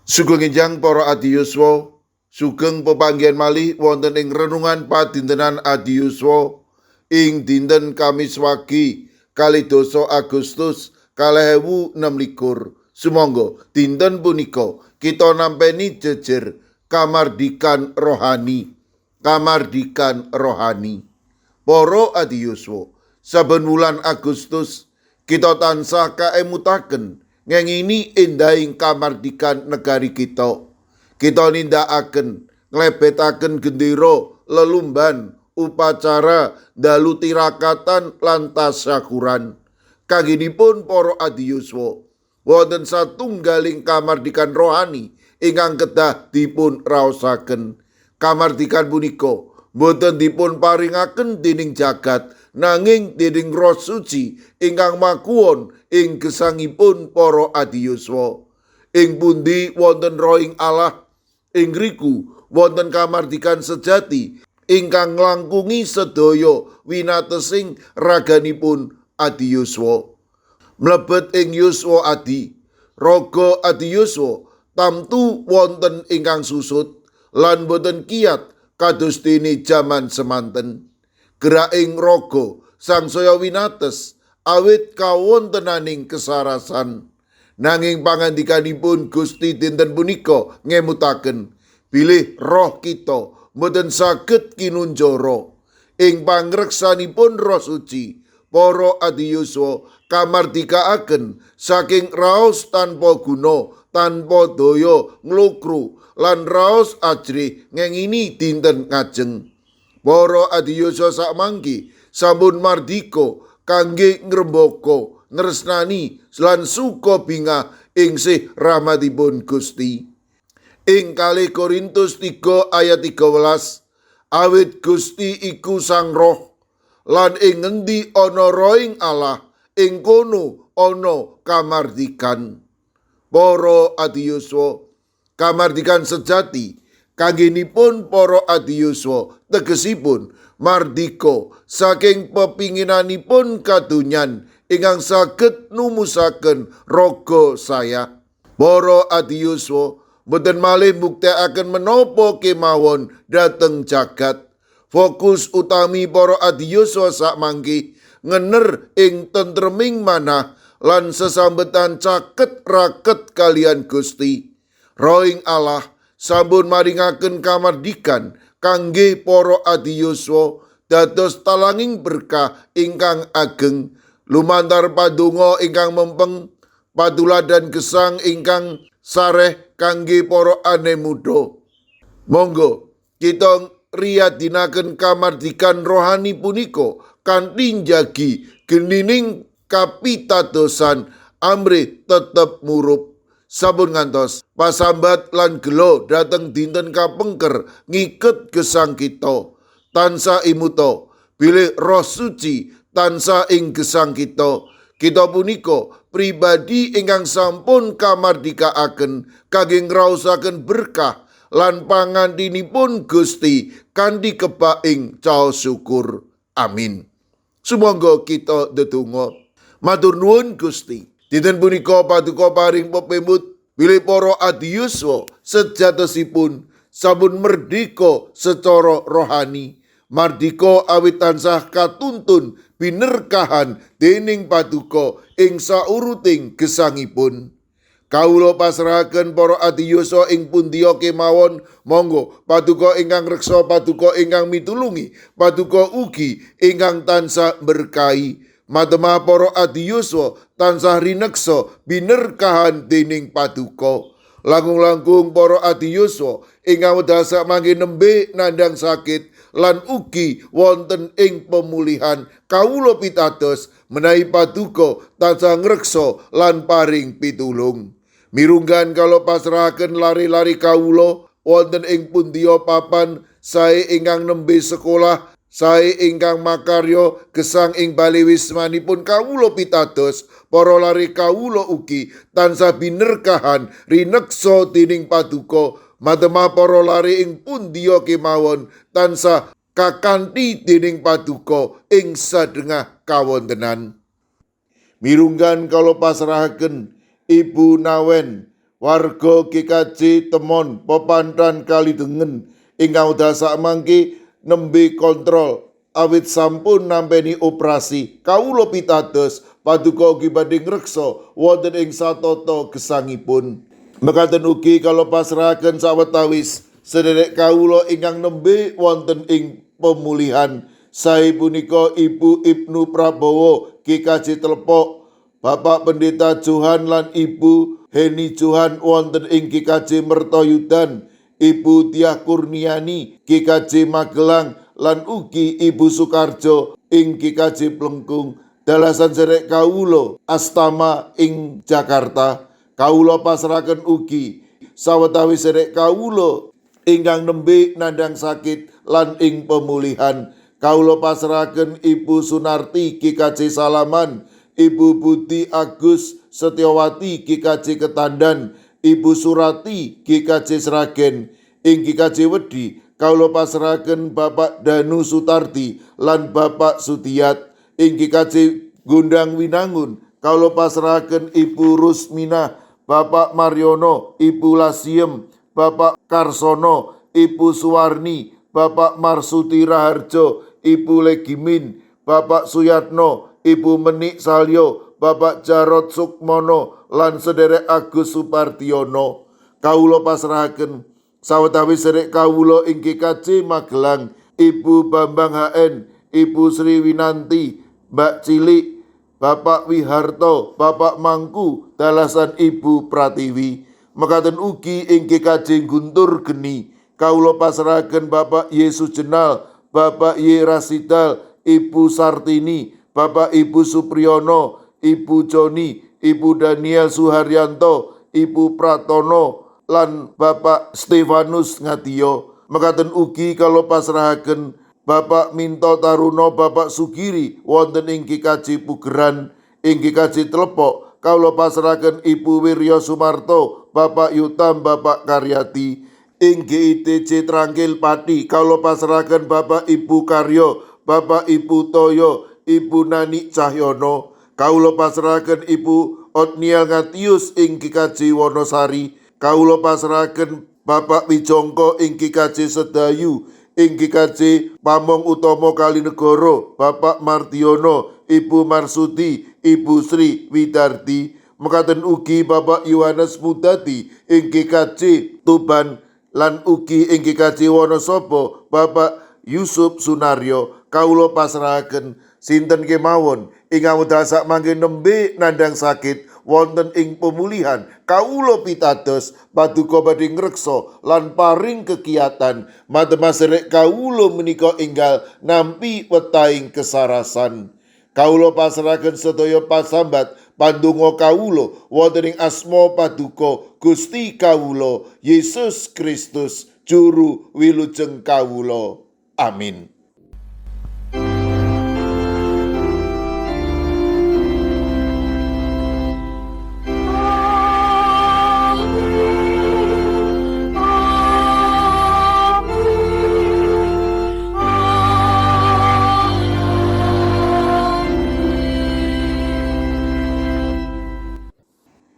Sugeng enjang para adiyuswa, sugeng pepanggihan malih wonten ing renungan padintenan adiyuswa ing dinten Kamis wagi 22 Agustus 2026. Sumangga dinten punika kita nampeni jejer kamardikan rohani. Kamardikan rohani. Para adiyuswa, saben wulan Agustus kita tansah kaemutaken ngengini endahing kamardikan negari kita. Kita nindakaken nglebetaken gendera lelumban upacara dalu tirakatan lan tasyakuran. Kanggenipun para adiyuswa, wonten satunggaling kamardikan rohani ingkang kedah dipun raosaken. Kamardikan punika boten dipun paringaken dening jagat, nanging dening Roh Suci ingkang makuwon ing gesangipun para adiyuswa. Ing pundi wonten Rohing Allah, ing ngriku wonten kamardikan sejati ingkang nglangkungi sedaya winatesing raganipun adiyuswa. Mlebet ing yuswa adi, raga adiyuswa tamtu wonten ingkang susut lan boten kiat kados dene jaman semanten. Geraking raga sangsaya winates awit kawontenaning kesarasan. Nanging pangandikanipun Gusti dinten punika ngemutaken bilih roh kita mboten saged kinunjara. Ing pangreksanipun Roh Suci, para adiyuswa kamardikaaken saking raos tanpa guna, tanpa daya nglukru lan raos ajrih ngengini dinten ngajeng. Para adiyuswa sakmangke sampun mardika kangge ngrembaka, nresnani lan suka bingah ing sih rahmatipun Gusti. Ing 2 Korintus 3 ayat 13, awit Gusti iku Sang Roh, lan ing ngendi ana rohing Allah, ing kono ana kamardikan. Para adiyuswa, kamardikan sejati kanggenipun para adiyuswa tegesipun mardika saking pepinginanipun kadonyan ingkang saged numusaken raga saya. Para adiyuswa boten malih mbuktekaken menapa kemawon dhateng jagat. Fokus utami para adiyuswa sakmangke ngener ing tentreming manah lan sesambetan caket raket kalian Gusti. Rohing Allah sampun maringaken kamardikan kangge para adiyuswa dados talanging berkah ingkang ageng, lumantar padonga ingkang mempeng, patuladan gesang ingkang sareh kangge para ane muda. Monggo kita riyadinaken kamardikan rohani punika kanthi njagi genining kapitadosan amrih tetep murup. Sampun ngantos pasambat lan gelo dhateng dinten kapengker ngiket gesang kita. Tansah imuta bilih Roh Suci tansah ing gesang kita. Kita punika pribadi ingkang sampun kamardikaaken kangge ngraosaken berkah lan pangantinipun Gusti kanthi kebak ing caos syukur. Amin. Sumangga kita ndedonga. Matur nuwun Gusti. Dinten punika paduka paring pepemut bilih para adiyuswa sejatosipun sampun merdika secara rohani. Mardika awit tansah katuntun binerkahan dening paduka ing sauruting gesangipun. Kawula pasrahaken para adiyuswa ing pundiya kemawon, monggo paduka ingkang reksa, paduka ingkang mitulungi, paduka ugi ingkang tansah berkahi. Matemah para adiyuswa tansah rineksa binerkahan dening paduka. Langkung-langkung para adiyuswa ingkang wekdal sakmangke nembe nandhang sakit lan ugi wonten ing pemulihan, kawula pitados menawi paduka tansah ngreksa lan paring pitulung. Mirunggan kawula pasrahaken lari-lari kawula wonten ing pundiya papan sae ingkang nembe sekolah, sae ingkang makarya gesang ing bali wismanipun, kawula pitados para lari kawula ugi tansah binerkahan rineksa dening paduka. Matemah para lari ing pundiya kemawon tansah kakanthi dening paduka ing sadengah kawontenan. Mirunggan kawula pasrahaken Ibu Nawen warga GKJ Temon Pepantan Kalidengen ingkang wekdal sakmangke nembe kontrol awit sampun nampeni operasi. Kawula pitados paduka ugi badhe ngreksa wonten ing satata gesangipun. Mekaten ugi kawula pasrahaken sawetawis sederek kawula ingkang nembe wonten ing pemulihan, sae punika Ibu Ibnu Prabowo GKJ Telepok, Bapak Pendeta Johan lan Ibu Heni Johan wonten ing GKJ Mertoyudan, Ibu Tiah Kurniani GKJ Magelang lan ugi Ibu Sukarjo ing GKJ Plengkung. Dalasan serek kawula Astama ing Jakarta. Kawula pasrahaken ugi sawetawis serek kawula ingkang nembe nandhang sakit lan ing pemulihan. Kawula pasrahaken Ibu Sunarti GKJ Salaman, Ibu Budi Agus Setiawati GKJ Ketandan, Ibu Surati GKJ Sragen. Ing GKJ Wedi kawula pasrahaken Bapak Danu Sutardi lan Bapak Sudiyat. Ing GKJ Gondang Winangun kawula pasrahaken Ibu Rusminah, Bapak Maryono, Ibu Lasiem, Bapak Karsono, Ibu Suwarni, Bapak Marsuti Raharjo, Ibu Legimin, Bapak Suyatno, Ibu Menik Salyo, Bapak Jarod Sukmono lan sederek Agus Supartiono. Kawula pasrahaken sawetawis sederek kawula ing GKJ Magelang, Ibu Bambang HN, Ibu Sri Winanti, Mbak Cilik, Bapak Wiharto, Bapak Mangku, dalasan Ibu Pratiwi. Mekaten ugi ing GKJ Guntur Geni, kawula pasrahaken Bapak Yesus Jenal, Bapak Y Rasidal, Ibu Sartini, Bapak Ibu Supriyono, Ibu Joni, Ibu Daniel Suharyanto, Ibu Pratono lan Bapak Stefanus Ngadiyo. Mekaten ugi kawula pasrahaken Bapak Minto Taruno, Bapak Sugiri wonten ing GKJ Pugeran. Ing GKJ Telepok kawula pasrahaken Ibu Wirya Sumarto, Bapak Yutam, Bapak Karyati. Ing GITC Trangkil Pati kawula pasrahaken Bapak Ibu Karyo, Bapak Ibu Toyo, Ibu Nani Cahyono. Kawula pasrahaken Ibu Otniel Ngatius ing GKJ Wonosari. Kawula pasrahaken Bapak Wijongko ing GKJ Sedayu. Ing GKJ Pamong Utomo Kalinegoro, Bapak Mardiono, Ibu Marsudi, Ibu Sri Widarti. Mekaten ugi Bapak Yohanes Mudati ing GKJ Tuban lan ugi ing GKJ Wonosobo Bapak Yusuf Sunaryo. Kawula pasrahaken sinten kemawon ingkang wekdal sakmangke nembe nandhang sakit wonten ing pemulihan. Kawula pitados paduka badhe ngreksa lan paring kekiatan matem serek kawula menika enggal nampi wetahing kesarasan. Kawula pasrahaken sedaya pasambat pandonga kawula wonten ing asma paduka Gusti kawula Yesus Kristus juru wilujeng kawula. Amin.